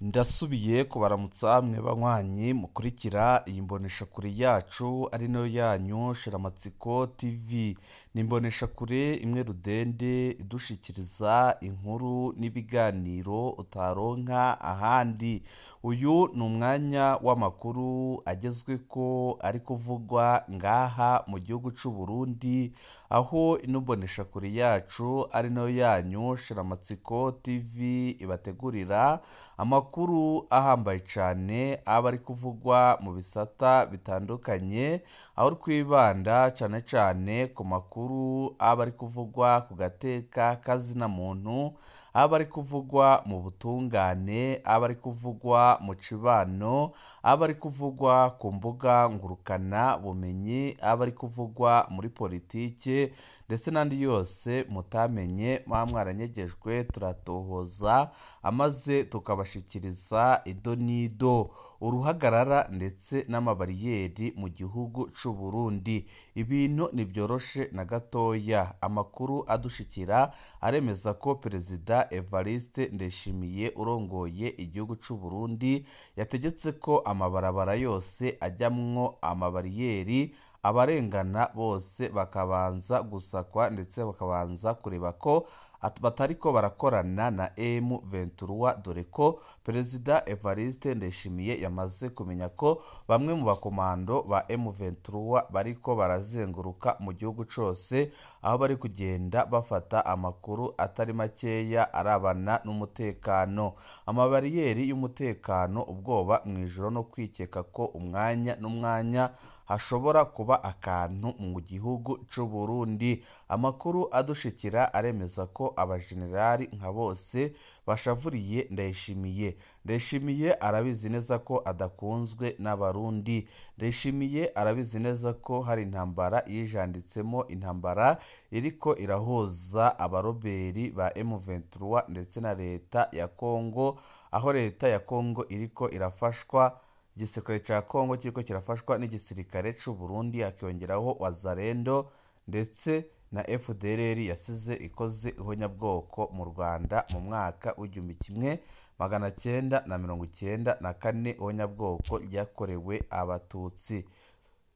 Ndasubiye kubaramutsa mwe banywanyi mukurikira iyi mboneshakure yacu ari nayo yanyu Shiramatsiko TV. Ni imboneshakure imwe rudende idushikiriza inkuru n'ibiganiro utaronka ahandi. Uyu ni umwanya w'amakuru agezweko ari kuvugwa ngaha mu gihugu c'u Burundi, aho ino mboneshakure yacu ari nayo yanyu Shiramatsiko TV ibategurira amakuru ahambaye cane aba ari kuvugwa mu bisata bitandukanye, aho twibanda cane cane ku makuru aba ari kuvugwa ku gateka kazina muntu, aba ari kuvugwa mu butungane, aba ari kuvugwa mu cibano, aba ari kuvugwa ku mbuga ngurukana bumenyi, aba ari kuvugwa muri politike ndetse n'andi yose mutamenye muba mwaranyegejwe, turatohoza amaze tukabashikiriza ido n'ido. Uruhagarara ndetse n'amabariyeri mu gihugu c'u Burundi, ibintu ntibyoroshe na gatoya. Amakuru adushikira aremeza ko Perezida Evariste Ndayishimiye urongoye igihugu c'u Burundi yategetse ko amabarabara yose ajamwo amabariyeri, abarengana bose bakabanza gusakwa ndetse bakabanza kureba ko batariko barakorana na M23, dore ko Perezida Evariste Ndayishimiye yamaze kumenya ko bamwe mu bakomando ba M23 bariko barazenguruka mu gihugu cose, aho bari kugenda bafata amakuru atari makeya arabana n'umutekano. Amabariyeri y'umutekano, ubwoba mw'ijoro no kwikeka ko umwanya n'umwanya hashobora kuba akantu mu gihugu c'u Burundi. Amakuru adushikira aremeza ko abajenerali nka bose bashavuriye Ndayishimiye. Ndayishimiye arabizi neza ko adakunzwe n'Abarundi. Ndayishimiye arabizi neza ko hari intambara yijanditsemo, intambara iriko irahuza abaroberi ba M23 ndetse na leta ya Kongo, aho leta ya Kongo iriko irafashwa, igisirikare ca Kongo kiriko kirafashwa n'igisirikare c'u Burundi, hakiyongeraho Wazalendo ndetse na FDLR yasize ikoze ihonyabwoko mu Rwanda mu mwaka w'1994, ihonyabwoko ryakorewe Abatutsi.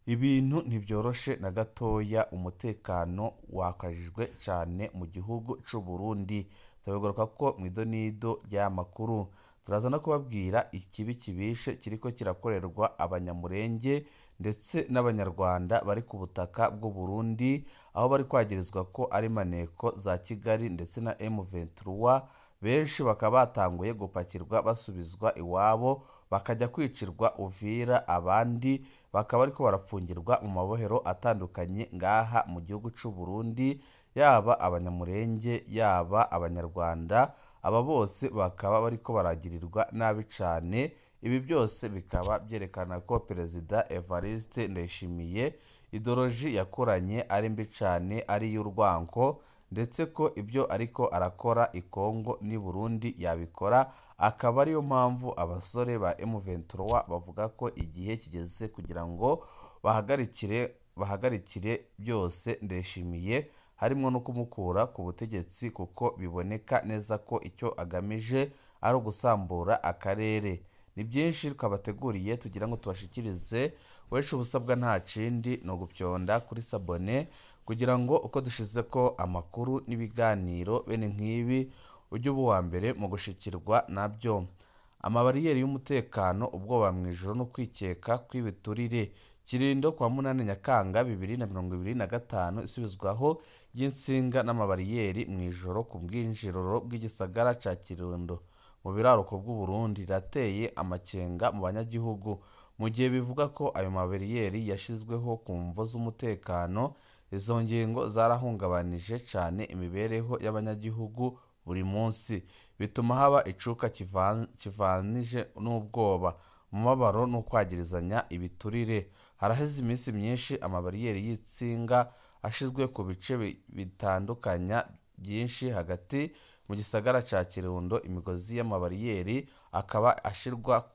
Ibintu ntibyoroshe na gatoya, umutekano wakajijwe cane mu gihugu c'u Burundi. Turabigaruka ko mw'idonido ry'amakuru turaza no kubabwira ikibi kibishe kiriko kirakorerwa Abanyamurenge ndetse n'Abanyarwanda bari ku butaka bw'u Burundi, aho bari kwagirizwa ko ari maneko za Kigali ndetse na M23. Benshi bakaba batanguye gupakirwa basubizwa iwabo bakajya kwicirwa Uvira, abandi bakaba bariko barapfungirwa mu mabohero atandukanye ngaha mu gihugu c'u Burundi, yaba Abanyamurenge yaba Abanyarwanda, aba bose bakaba bariko baragirirwa nabi cane. Ibi byose bikaba byerekana ko Perezida Evariste Ndayishimiye idoroji yakoranye ari mbi cane, ari iy'urwanko, ndetse ko ibyo ariko arakora i Kongo n'i Burundi yabikora, akaba ariyo mpamvu abasore ba M23 bavuga ko igihe kigeze kugira ngo bahagarikire byose Ndayishimiye, harimo no kumukura ku butegetsi, kuko biboneka neza ko icyo agamije ari ugusambura akarere. Ni byinshi twabateguriye tugira ngo tubashikirize. Wecu ubusabwa nta kindi ni ugupyonda kuri sabone kugira ngo uko dushize ko amakuru n'ibiganiro bene nk'ibi ujye uba uwa mbere mu gushikirwa nabyo. Amabariyeri y'umutekano, ubwoba mw'ijoro no kwikeka kw'ibiturire. Kirindo kwa 8 Nyakanga 2025, isubizwaho ry'insinga n'amabariyeri mw'ijoro ku bwinjiriro bw'igisagara ca Kirundo mu biraruko bw'u Burundi rirateye amakenga mu banyagihugu, mu gihe bivuga ko ayo mabariyeri yashizweho ku mvo z'umutekano. Izo ngingo zarahungabanije cane imibereho y'abanyagihugu buri munsi, bituma haba icuka kivanije n'ubwoba, umubabaro no kwagirizanya ibiturire. Haraheze iminsi myinshi amabariyeri y'itsinga ashizwe ku bice bitandukanya byinshi hagati mu gisagara ca Kirundo. Imigozi y'amabariyeri akaba ashirwa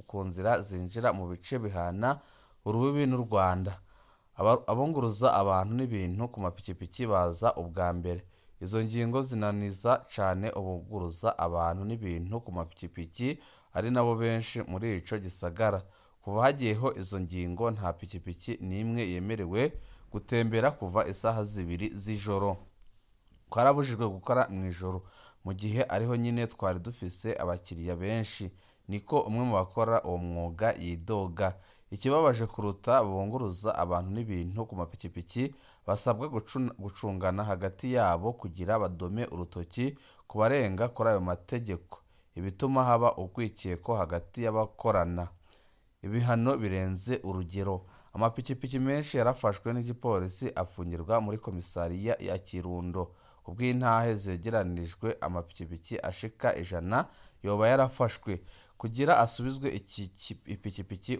ku nzira zinjira mu bice bihana urubibi n'u Rwanda. Abunguruza abantu n'ibintu ku mapikipiki baza ubwa mbere. Izo ngingo zinaniza cane ubunguruza abantu n'ibintu ku mapikipiki, ari nabo benshi muri ico gisagara. Kuva hagiyeho izo ngingo, nta pikipiki n'imwe yemerewe gutembera kuva isaha 2 z'ijoro. Twarabujijwe gukora mw'ijoro mu gihe ariho nyine twari dufise abakiriya benshi, niko umwe mu bakora uwo mwuga yidoga. Ikibabaje kuruta, bunguruza abantu n'ibintu ku mapikipiki basabwa gucungana hagati yabo kugira badome urutoki ku barenga kuri ayo mategeko, ibituma haba urwikeko hagati y'abakorana. Ibihano birenze urugero. Amapikipiki menshi yarafashwe n'igipolisi afungirwa muri komisariya ya Kirundo. Kubw'intahe zegeranijwe, amapikipiki ashika 100 yoba yarafashwe. Kugira asubizwe ipikipiki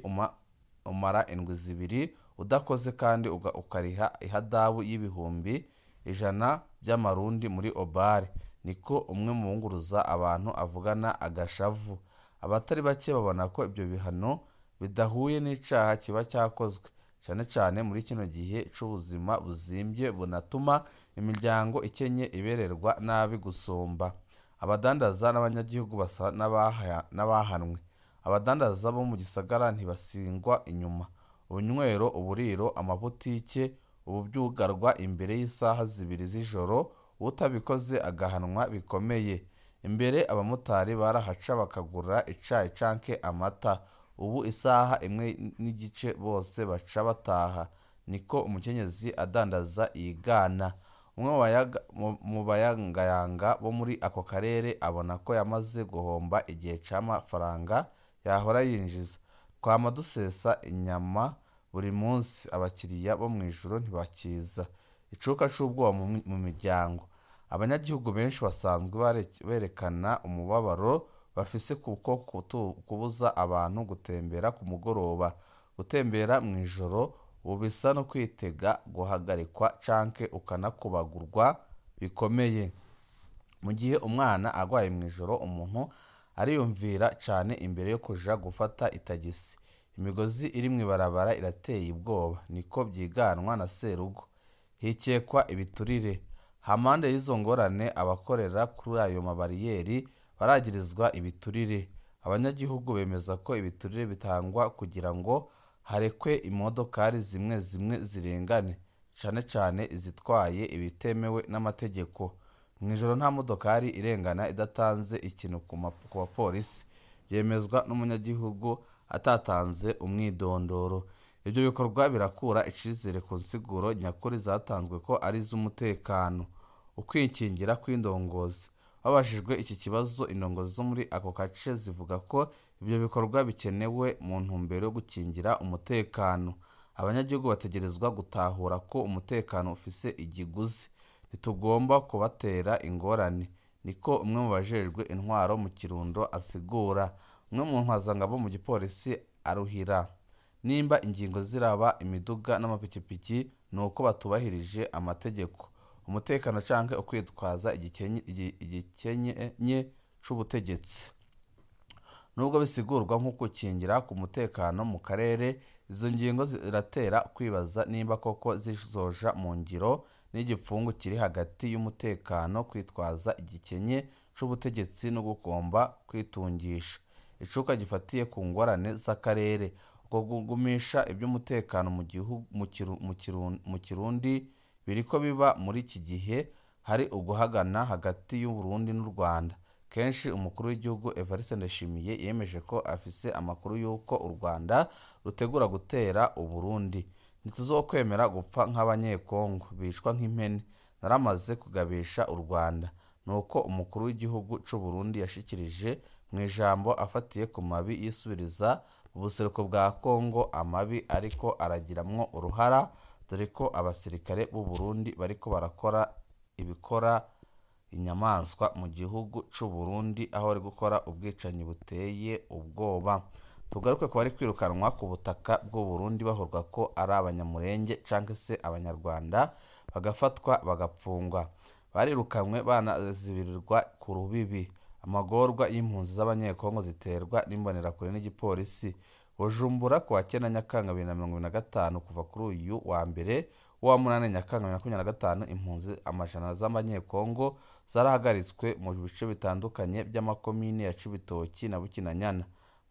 umara indwi 2 udakoze kandi ukariha ihadabu y'ibihumbi 100 by'amarundi muri Obare, niko umwe mu bunguruza abantu avugana agashavu. Abatari bake babona ko ibyo bihano bidahuye n'icaha kiba cyakozwe, cane cane muri kino gihe c'ubuzima buzimbye bunatuma imiryango ikenye ibererwa nabi gusumba. Abadandaza n'abanyagihugu basa n'abahanwe. Abadandaza bo mu gisagara ntibasingwa inyuma. Ubunywero, uburiro, amabutike ubu byugarwa imbere y'isaha 2 z'ijoro, utabikoze agahanwa bikomeye. Imbere abamotari barahaca bakagura icayi canke amata, ubu isaha 1:15 bose baca bataha, niko umukenyezi adandaza yigana. Umwe mu bayangayanga bo muri ako karere abona ko yamaze guhomba igihe c'amafaranga yahora yinjiza. Twama dusesa inyama buri munsi, abakiriya bo mw'ijoro ntibakiza. Icuka c'ubwoba mu miryango. Abanyagihugu benshi basanzwe berekana umubabaro bafise kuko kubuza abantu gutembera ku mugoroba. Gutembera mw'ijoro ubu bisa no kwitega guhagarikwa canke ukanakubagurwa bikomeye. Mu gihe umwana agwaye mw'ijoro, umuntu ariyumvira cane imbere yo kuja gufata itagisi. Imigozi iri mw'ibarabara irateye ubwoba, niko vyiganwa na Serugo. Hikekwa ibiturire. Hampande y'izo ngorane, abakorera kuri ayo mabariyeri baragirizwa ibiturire. Abanyagihugu bemeza ko ibiturire bitangwa kugira ngo harekwe imodokari zimwe zimwe zirengane, cane cane izitwaye ibitemewe n'amategeko. Mw'ijoro nta modokari irengana idatanze ikintu ku bapolisi, byemezwa n'umunyagihugu atatanze umwidondoro. Ibyo bikorwa birakura icizere ku nsiguro nyakuri zatanzwe ko ari iz'umutekano. Ukwikingira kw'indongozi. Babajijwe iki kibazo, indongozi zo muri ako gace zivuga ko ibyo bikorwa bikenewe mu ntumbero yo gukingira umutekano. Abanyagihugu bategerezwa gutahura ko umutekano ufise igiguzi, ntitugomba kubatera ingorane, niko umwe mu bajejwe intwaro mu Kirundo asigura. Umwe mu ntwazangabo mu gipolisi aruhira nimba ingingo ziraba imiduga n'amapikipiki nuko batubahirije amategeko, umutekano canke ukwitwaza igikenye c'ubutegetsi. Nubwo bisigurwa nko gukingira ku mutekano mu karere, izo ngingo ziratera kwibaza nimba koko zizoja mu ngiro n'igipfungu kiri hagati y'umutekano, kwitwaza igikenye c'ubutegetsi no gugomba kwitungisha. Icuka gifatiye ku ngorane z'akarere. Uko kugumisha iby'umutekano mu gihugu mu Kirundi biriko biba muri iki gihe hari uguhagana hagati y'u Burundi n'u Rwanda. Kenshi umukuru w'igihugu Evariste Ndayishimiye yemeje ko afise amakuru y'uko u Rwanda rutegura gutera u Burundi. Ntituzokwemera gupfa nk'abanyekongo bicwa nk'impene, naramaze kugabisha u Rwanda, nuko umukuru w'igihugu c'u Burundi yashikirije mu ijambo afatiye ku mabi yisubiriza mu buseruko bwa Kongo, amabi ariko aragiramwo uruhara, dore ko abasirikare b'u Burundi bariko barakora ibikora inyamaswa mu gihugu c'u Burundi, aho bari gukora ubwicanyi buteye ubwoba. Tugaruke ku bari kwirukanwa ku butaka bw'u Burundi bahorwa ko ari abanyamurenge canke se abanyarwanda, bagafatwa bagapfungwa. Barirukanwe banazibirirwa ku rubibi. Amagorwa y'impunzi z'abanyekongo ziterwa n'imbonerakure n'igipolisi. Bujumbura ku wa 9 Nyakanga 2025, kuva kuri uyu wa mbere wa 8 Nyakanga 2025, impunzi amajana z'abanyekongo zarahagaritswe mu bice bitandukanye by'amakomine ya Cibitoki na Bukinanyana.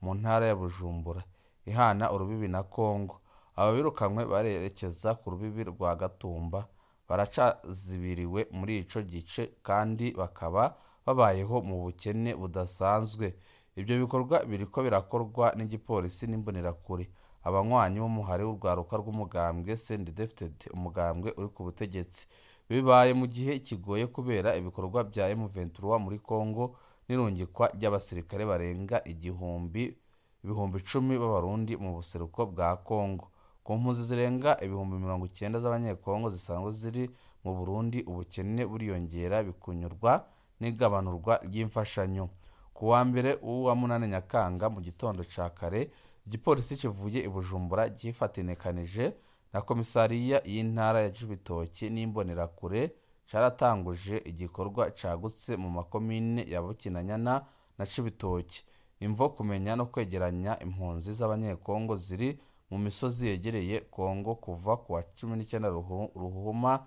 mu ntara ya Bujumbura ihana urubibi na Kongo. Aba birukanywe barerekeza ku rubibi rwa Gatumba baracazibiriwe muri ico gice kandi bakaba babayeho mu bukene budasanzwe. Ibyo bikorwa biriko birakorwa n'igipolisi n'imbonerakure. Abanywanyi b'umuhari w'urwaruka rw'umugambwe CNDD-FDD, umugambwe uri ku butegetsi. Bibaye mu gihe kigoye kubera ibikorwa bya M23 muri Kongo n'irungikwa ry'abasirikare barenga 10,000 b'Abarundi mu buseruko bwa Kongo. Ku mpunzi zirenga 90,000 z'Abanyekongo zisanzwe ziri mu Burundi, ubukene buriyongera bikunyurwa n'igabanurwa ry'imfashanyo. Ku wa mbere w'uwa 8 Nyakanga mu gitondo ca kare, igipolisi kivuye i Bujumbura gifatikanije na komisariya y'intara ya Cibitoke n'imbonerakure caratanguje igikorwa cagutse mu makomine ya Bukinanyana na Cibitoke. Imvo kumenya no kwegeranya impunzi z'Abanyekongo ziri mu misozi yegereye Kongo kuva ku wa 19 Ruhuma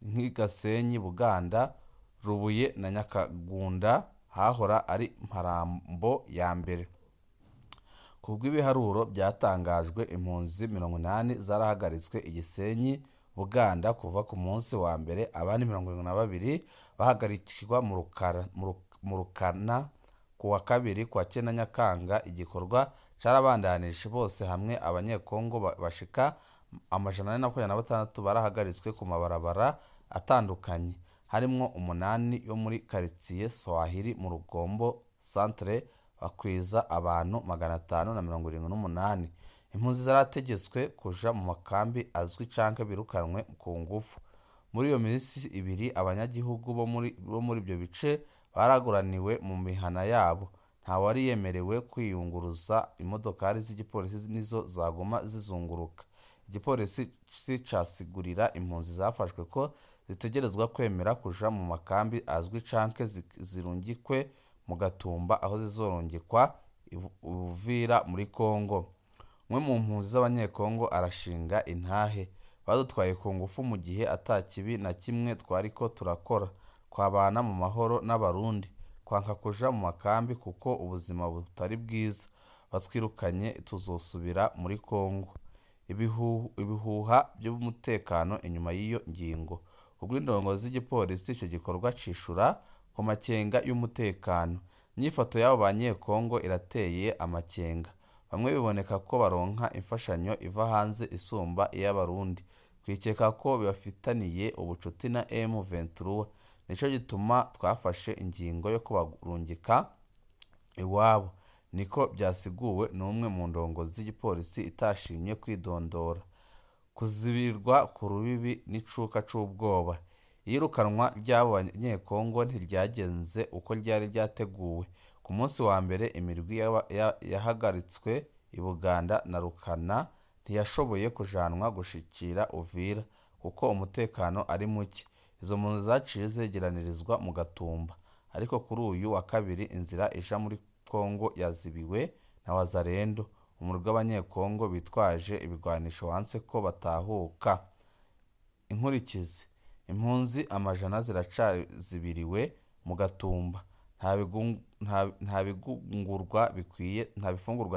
nk'i Gasenyi, Buganda, Rubuye na Nyakagunda hahora ari Mparambo ya mbere. Kubw'ibiharuro byatangajwe, impunzi 80 zarahagaritswe i Gisenyi, Buganda kuva ku munsi wa mbere, abandi 72 bahagarikirwa mu Rukana ku wa kabiri kwa 9 Nyakanga. Igikorwa carabandanije bose hamwe Abanyekongo bashika 426 barahagaritswe ku mabarabara atandukanye, harimwo 8 yo muri karitsiye Swahili mu Rugombo centre, bakwiza abantu 578. Impunzi zarategetswe kuja mu makambi azwi canke birukanwe ku ngufu. Muri iyo minsi ibiri abanyagihugu bo muri ibyo bice baraguraniwe mu mihana yabo, ntawari yemerewe kwiyunguruza. Imodokari z'igipolisi nizo zaguma zizunguruka. Igipolisi casigurira impunzi zafashwe ko zitegerezwa kwemera kuja mu makambi azwi canke zirungikwe mu Gatumba aho zizorungikwa Uvira muri Kongo. Umwe mu mpunzi z'Abanyekongo arashinga intahe: badutwaye ku ngufu mu gihe ata kibi na kimwe twariko turakora, twabana mu mahoro n'Abarundi, twanka kuja mu makambi kuko ubuzima butari bwiza, batwirukanye tuzosubira muri Kongo. Ibihuha by'umutekano inyuma y'iyo ngingo. Kubw'indongozi z'igipolisi, ico gikorwa cishura ku makenga y'umutekano. Inyifato y'abo Banyekongo irateye amakenga. Bamwe biboneka ko baronka imfashanyo iva hanze isumba iy'Abarundi. Twikeka ko bafitaniye ubucuti na M23, nico gituma twafashe ingingo yo kubarungika iwabo. Niko byasiguwe n'umwe mu ndongozi z'igipolisi itashimye kwidondora. Kuzibirwa ku rubibi n'icuka c'ubwoba. Iyirukanwa ry'abo Banyekongo ntiryagenze uko ryari ryateguwe. Ku munsi wa mbere imirwi yahagaritswe i Buganda na Rukana ntiyashoboye kujanwa gushikira Uvira kuko umutekano ari muke. Izo mpunzi zaciye zegeranirizwa mu Gatumba, ariko kuri uyu wa kabiri inzira ija muri Kongo yazibiwe na Wazalendo, umurwi w'Abanyekongo bitwaje ibigwanisho wanse ko batahuka. Inkurikizi: impunzi amajana ziracazibiriwe mu Gatumba, nta bifungurwa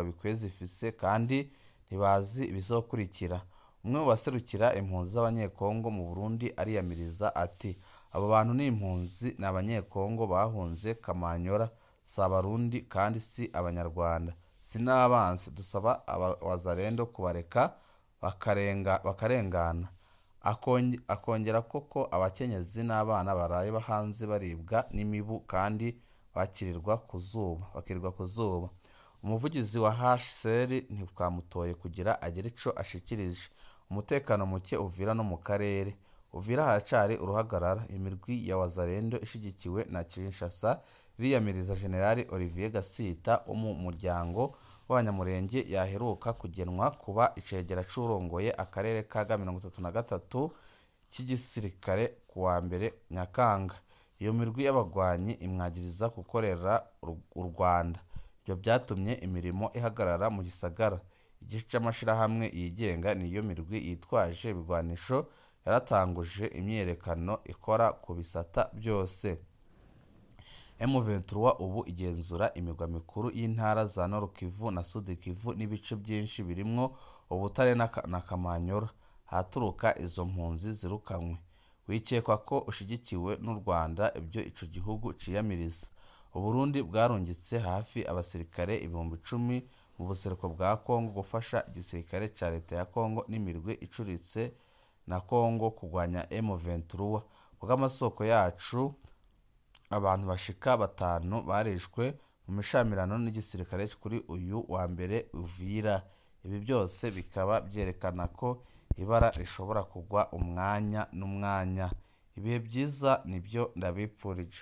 bikwiye zifise kandi ntibazi ibizokurikira. Umwe mu baserukira impunzi z'Abanyekongo mu Burundi ariyamiriza ati: abo bantu ni impunzi, ni Abanyekongo bahunze Kamanyora, si Abarundi kandi si Abanyarwanda, si n'abansi, dusaba Abawazalendo kubareka bakarengana. Akongera koko abakenyezi n'abana baraye hanze baribwa n'imibu kandi bakirirwa ku zuba. Umuvugizi wa HCR ntitwamutoye kugira agire ico ashikirije. Umutekano muke Uvira no mu karere. Uvira haracari uruhagarara. Imirwi ya Wazalendo ishigikiwe na Kinshasa iriyamiriza General Olivier Gasita wo mu muryango w'Abanyamulenge yaheruka kugenwa kuba icegera c'urongoye akarere ka G33 c'igisirikare ku wa mbere Nyakanga. Iyo mirwi y'abagwanyi imwagiriza gukorera u Rwanda. Ibyo byatumye imirimo ihagarara mu gisagara. Igice c'amashirahamwe yigenga niyo mirwi yitwaje ibigwanisho yaratanguje imyiyerekano ikora ku bisata byose. M23 ubu igenzura imigwa mikuru y'intara za Nord Kivu na Sud Kivu n'ibice byinshi birimwo Ubutare na Kamanyola ahaturuka izo mpunzi zirukanywe. Wikekwa ko ushigikiwe n'u Rwanda, ibyo ico gihugu ciyamiriza. Uburundi bwarungitse hafi abasirikare 10,000 mu buseruko bwa Kongo gufasha igisirikare ca leta ya Kongo n'imirwi icuritse na Kongo kugwanya M23. Kubw'amasoko yacu, abantu bashika 5 barishwe mu mishamirano n'igisirikare kuri uyu wa mbere Uvira. Ibi byose bikaba byerekana ko ibara rishobora kugwa umwanya n'umwanya. Ibihe byiza nibyo ndabipfurije.